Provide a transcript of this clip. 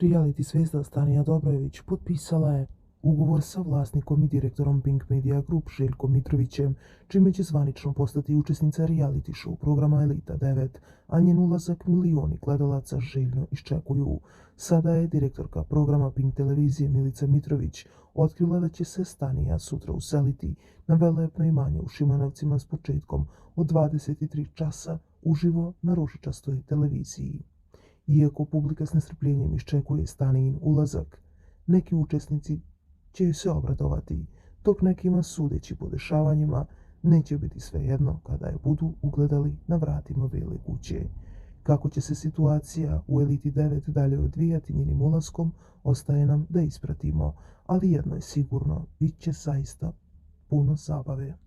Reality zvezda Stanija Dobrojević potpisala je ugovor sa vlasnikom i direktorom Pink Media Group Željkom Mitrovićem, čime će zvanično postati učesnica reality show programa Elita 9, a njen ulazak milioni gledalaca željno iščekuju. Sada je direktorka programa Pink televizije Milica Mitrović otkrila da će se Stanija sutra useliti na velelepno imanje u Šimanovcima s početkom od 23 časa uživo na ružičastoj televiziji. Iako publika s nestrpljenjem iščekuje Stanijin ulazak, neki učesnici će joj se obradovati, dok nekima, sudeći po dešavanjima, neće biti svejedno kada je budu ugledali na vratima Bele kuće. Kako će se situacija u Eliti 9 dalje odvijati njenim ulaskom, ostaje nam da ispratimo, ali jedno je sigurno, bit će zaista puno zabave.